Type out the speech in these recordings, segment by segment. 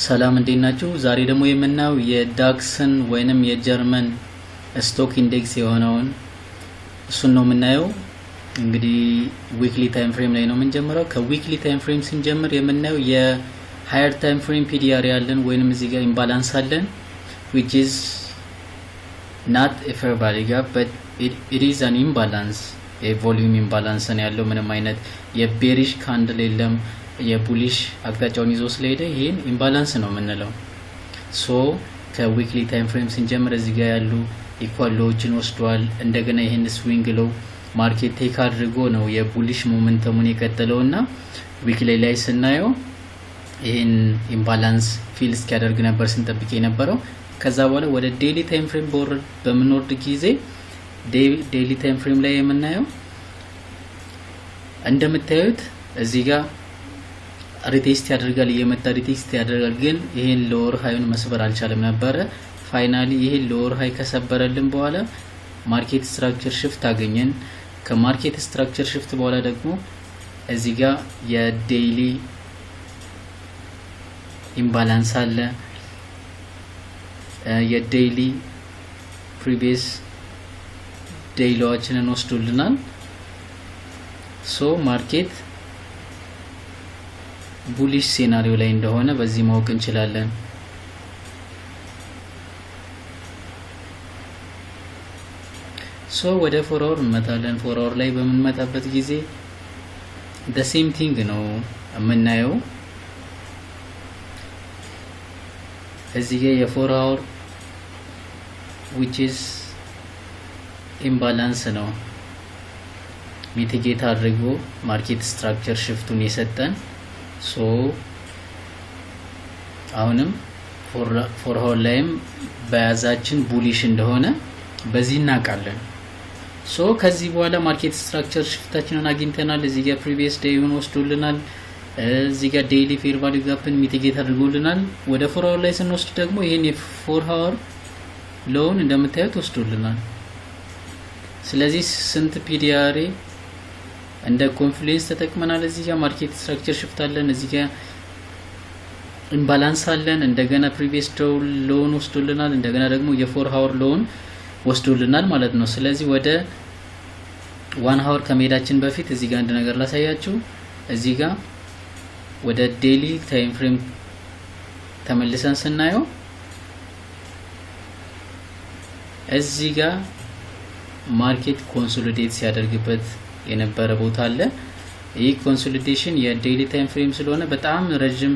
ሰላም፣ እንዴት ናችሁ? ዛሬ ደግሞ የምናየው የ DAX ን ወይንም የጀርመን stock index የሆነውን እሱን ነው የምናየው። እንግዲህ weekly time frame ላይ ነው የምንጀምረው። ከ weekly time frame ስንጀምር የምናየው የ higher time frame PD array አለን ወይንም እዚህ ጋር imbalance አለን፣ which is not a fair value gap, but it is an imbalance። የ volume imbalance ነው ያለው። ምንም አይነት የ bearish candle የለም። የ bullish አቅጣጫውን ይዞ ስለሄደ ይህን imbalance ነው የምንለው። So ከ weekly time frame ስንጀምር እዚህ ጋር ያሉ equal low ዎችን ወስዷል። እንደገና ይህን swing low market take አድርጎ ነው የ bullish momentum ኡን የቀጠለው እና weekly ላይ ስናየው ይህን imbalance fill እስኪያደርግ ነበር ስንጠብቅ የነበረው። ከዛ በኋላ ወደ daily time frame በምንወርድ ጊዜ daily time frame ላይ የምናየው እንደምታዩት እዚህ ጋር retest ያደርጋል፣ እየመጣ retest ያደርጋል። ግን ይሄን lower high ኡን መስበር አልቻለም ነበረ። Finally ይሄን lower high ከሰበረልን በኋላ market structure shift አገኘን። ከ market structure shift በኋላ ደግሞ እዚህ ጋር የ daily imbalance አለ። የ daily previous day low ኣችንን ወስዶልናል። So market bullish scenario ላይ እንደሆነ በዚህ ማወቅ እንችላለን። So ወደ 4 hour እንመጣለን። 4 hour ላይ በምንመጣበት ጊዜ the same thing ነው የምናየው። እዚህ ጋር የ 4 hour which is imbalance ነው mitigate አድርጎ market structure shift ኡን የሰጠን። So አሁንም 4 hour ላይም bias ኣችን bullish እንደሆነ በዚህ እናውቃለን። So ከዚህ በኋላ market structure shift ኣችንን አግኝተናል። እዚህ ጋር previous day ኡን ወስዶልናል። እዚህ ጋር daily fair value gap ን mitigate አድርጎልናል። ወደ 4 hour ላይ ስንወስድ ደግሞ ይህን የ 4 hour low ን እንደምታዩት ወስዶልናል። ስለዚህ ስንት PD array እንደ confluence ተጠቅመናል። እዚህ ጋር market structure shift አለን። እዚህ ጋር imbalance አለን። እንደገና previous day low ን ወስዶልናል። እንደገና ደግሞ የ 4 hour low ን ወስዶልናል ማለት ነው። ስለዚህ ወደ 1 hour ከመሄዳችን በፊት እዚህ ጋር አንድ ነገር ላሳያችሁ። እዚህ ጋር ወደ daily time frame ተመልሰን ስናየው እዚህ ጋር market consolidate ሲያደርግበት የነበረ ቦታ አለ። ይህ consolidation የ daily time frame ስለሆነ በጣም ረጅም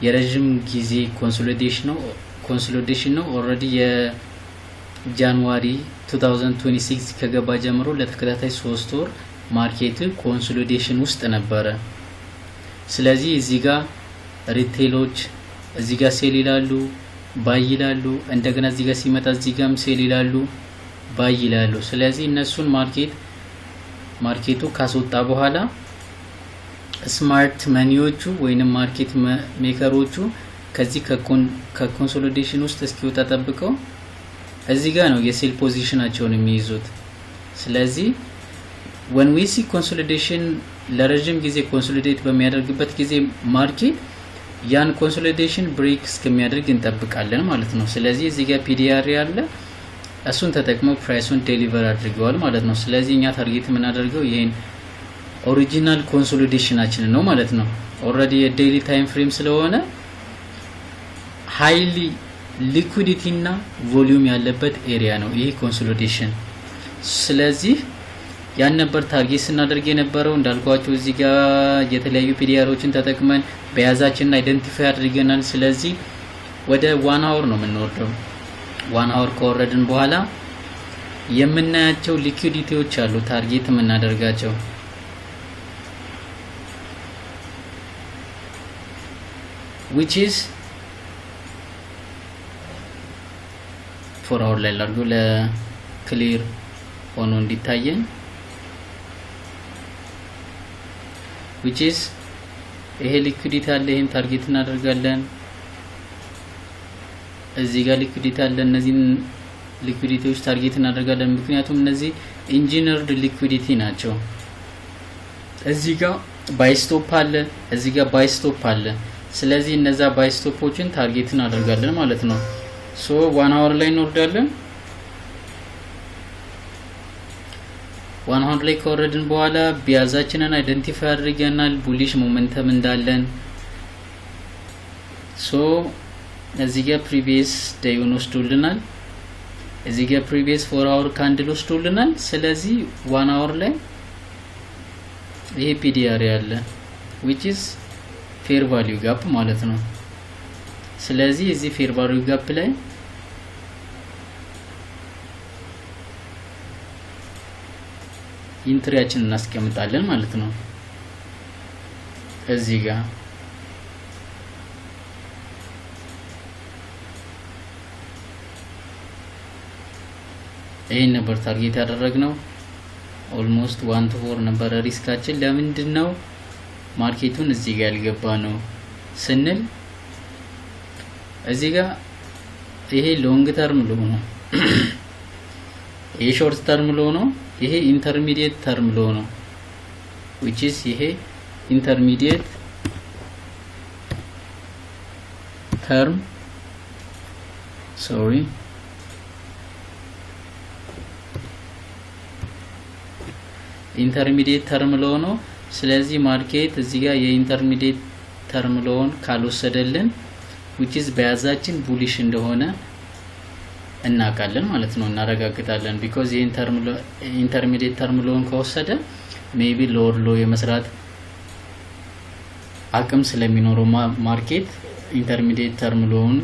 የረዥም ጊዜ consolidation ነው። Already የ January 2026 ከገባ ጀምሮ ለተከታታይ 3 ወር market consolidation ውስጥ ነበረ። ስለዚህ እዚህ ጋር retail ኦች እዚህ ጋር sell ይላሉ፣ buy ይላሉ። እንደገና እዚህ ጋር ሲመጣ እዚህ ጋርም sell ይላሉ፣ buy ይላሉ። ስለዚህ እነሱን market ኡ ካስወጣ በኋላ smart money ዎቹ ወይንም market maker ኦቹ ከዚህ ከ consolidation ውስጥ እስኪወጣ ጠብቀው እዚህ ጋር ነው የ sell position ኣቸውን የሚይዙት። ስለዚህ when we see consolidation፣ ለረዥም ጊዜ consolidate በሚያደርግበት ጊዜ market ያን consolidation break እስከሚያደርግ እንጠብቃለን ማለት ነው። ስለዚህ እዚህ ጋር PD array አለ፣ እሱን ተጠቅመው price ኡን deliver አድርገዋል ማለት ነው። ስለዚህ እኛ target የምናደርገው ይህን original consolidation ኣችንን ነው ማለት ነው። Already የ daily time frame ስለሆነ highly liquidity እና volume ያለበት area ነው ይህ consolidation። ስለዚህ ያን ነበር target ስናደርግ የነበረው። እንዳልኳችሁ እዚህ ጋር የተለያዩ PD array ዎችን ተጠቅመን bias ኣችንን identify አድርገናል። ስለዚህ ወደ 1 hour ነው የምንወርደው። 1 hour ከወረድን በኋላ የምናያቸው liquidity ዎች አሉ target የምናደርጋቸው፣ which is 4 hour ላይ ላድርገው ለ clear ሆኖ እንዲታየን፣ which is ይሄ liquidity አለ። ይሄን target እናደርጋለን። እዚህ ጋር liquidity አለ። እነዚህን liquidity ዎች target እናደርጋለን። ምክንያቱም እነዚህ engineered liquidity ናቸው። እዚህ ጋር buy stop አለ፣ እዚህ ጋር buy stop አለ። ስለዚህ እነዛ buy stop ኦችን target እናደርጋለን ማለት ነው። So 1 hour ላይ እንወርዳለን። 1 hour ላይ ከወረድን በኋላ bias ኣችንን identify አድርገናል፣ bullish momentum እንዳለን። So እዚህ ጋር previous day ኡን ወስዶልናል። እዚህ ጋር previous 4 hour candle ወስዶልናል። ስለዚህ 1 hour ላይ ይሄ PD array አለ፣ which is fair value gap ማለት ነው። ስለዚህ እዚህ fair value gap ላይ entry ያችን እናስቀምጣለን ማለት ነው። እዚህ ጋር ይሄን ነበር target ያደረግነው። Almost 1 to 4 ነበረ risk ኣችን። ለምንድን ነው market ኡን እዚህ ጋር ያልገባነው ስንል እዚህ ጋር ይሄ long term low ነው፣ ይሄ short term low ነው፣ ይሄ intermediate term low ነው፣ which is ይሄ term, sorry, intermediate term low ነው። ስለዚህ market እዚህ ጋር የ intermediate term low ን ካልወሰደልን which is bias ኣችን bullish እንደሆነ እናውቃለን ማለት ነው፣ እናረጋግጣለን። Because ይህ intermediate term low ን ከወሰደ maybe lower low የመስራት አቅም ስለሚኖረው market intermediate term low ን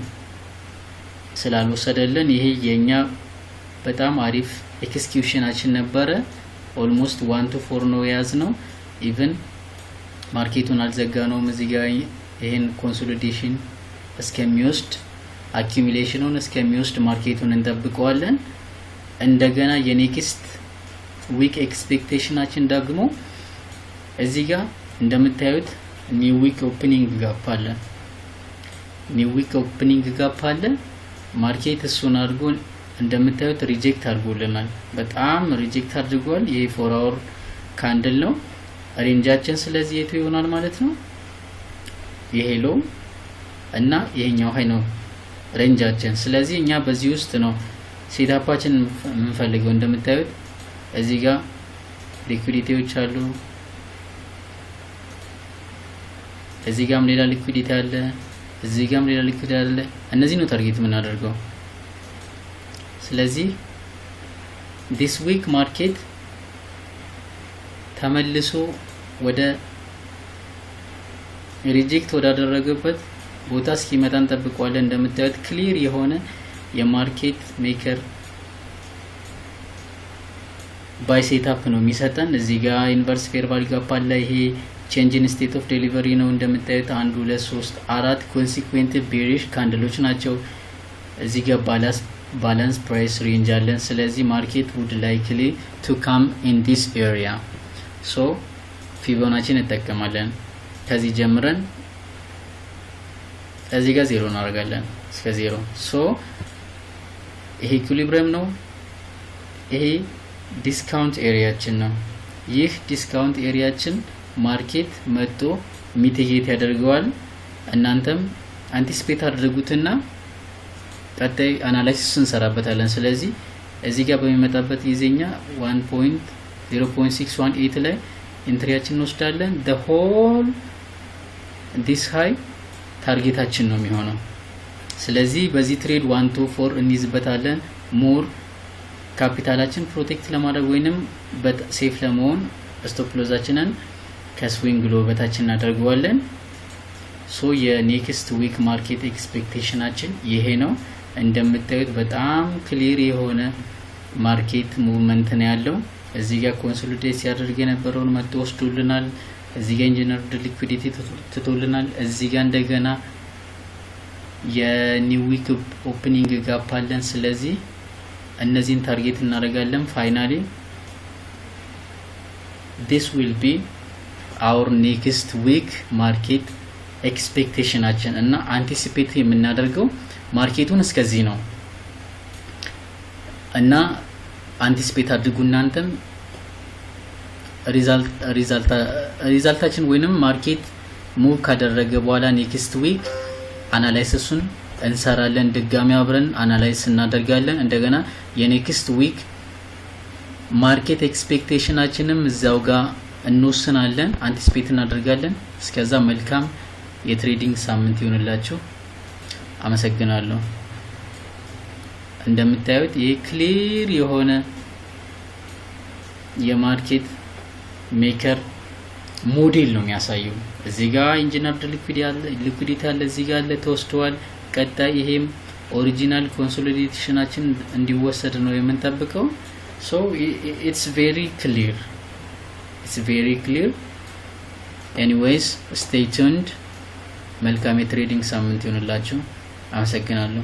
ስላልወሰደልን ይሄ የኛ በጣም አሪፍ execution ኣችን ነበረ። Almost 1 to 4 ነው የያዝነው። Even market ኡን አልዘጋነውም። እዚህ ጋር ይሄን consolidation እስከሚወስድ፣ accumulation ኑን እስከሚወስድ market ኡን እንጠብቀዋለን። እንደገና የ next week expectation ኣችን ደግሞ እዚህ ጋር እንደምታዩት new week opening gap አለ። New week opening gap አለ። Market እሱን አድርጎ እንደምታዩት reject አድርጎልናል። በጣም reject አድርጓል። ይሄ 4 hour candle ነው range ኣችን። ስለዚህ የቱ ይሆናል ማለት ነው? ይሄ low እና ይሄኛው high ነው range ኣችን። ስለዚህ እኛ በዚህ ውስጥ ነው setup ኣችን የምንፈልገው። እንደምታዩት እዚህ ጋር liquidity ዎች አሉ። እዚህ ጋርም ሌላ liquidity አለ። እዚህ ጋርም ሌላ liquidity አለ። እነዚህ ነው target የምናደርገው። ስለዚህ this week market ተመልሶ ወደ reject ወዳደረገበት ቦታ እስኪመጣ እንጠብቀዋለን። እንደምታዩት clear የሆነ የ market maker buy setup ነው የሚሰጠን። እዚህ ጋር inverse fair value gap አለ። ይሄ change in state of delivery ነው። እንደምታዩት አንድ፣ ሁለት፣ ሶስት፣ አራት consecutive bearish candle ኦች ናቸው። እዚህ ጋር balance price range አለን። ስለዚህ market would likely to come in this area, so Fibonacci ን እንጠቀማለን። ከዚህ ጀምረን እዚህ ጋር ዜሮ እናደርጋለን እስከ ዜሮ። So ይሄ equilibrium ነው። ይሄ discount area ኣችን ነው። ይህ discount area ኣችን market መጥቶ mitigate ያደርገዋል። እናንተም anticipate አድርጉትና ቀጣይ analysis እንሰራበታለን። ስለዚህ እዚህ ጋር በሚመጣበት ጊዜኛ 1.0.618 ላይ entry ያችን እንወስዳለን። The whole this high target ኣችን ነው የሚሆነው። ስለዚህ በዚህ trade 1 to 4 እንይዝበታለን። More capital ኣችን protect ለማድረግ ወይንም safe ለመሆን stop loss ኣችንን ከ swing low በታች እናደርገዋለን። So የ next week market expectation ኣችን ይሄ ነው። እንደምታዩት በጣም clear የሆነ market movement ነው ያለው። እዚህ ጋር consolidate ሲያደርግ የነበረውን መጥቶ ወስዶልናል። እዚህ ጋር engineered liquidity ትቶልናል። እዚህ ጋር እንደገና የ new week opening gap አለን። ስለዚህ እነዚህን target እናደርጋለን። Finally, this will be our next week market expectation ኣችን እና anticipate የምናደርገው market ኡን እስከዚህ ነው እና anticipate አድርጉ እናንተም። Result ኣችን ወይንም market Move ካደረገ በኋላ next week analysis ኡን እንሰራለን። ድጋሚ አብረን analyze እናደርጋለን። እንደገና የ next week market expectation ኣችንም እዚያው ጋር እንወስናለን፣ anticipate እናደርጋለን። እስከዛ መልካም የ trading ሳምንት ይሁንላችሁ። አመሰግናለሁ። እንደምታዩት ይህ clear የሆነ የ market maker model ነው የሚያሳየው። እዚህ ጋር engineered liquidity አለ፣ እዚህ ጋር አለ፣ ተወስደዋል። ቀጣይ ይሄም original consolidation ኣችን እንዲወሰድ ነው የምንጠብቀው። So it's very clear, it's very clear። Anyways, stay tuned። መልካም የ trading ሳምንት ይሁንላችሁ። አመሰግናለሁ።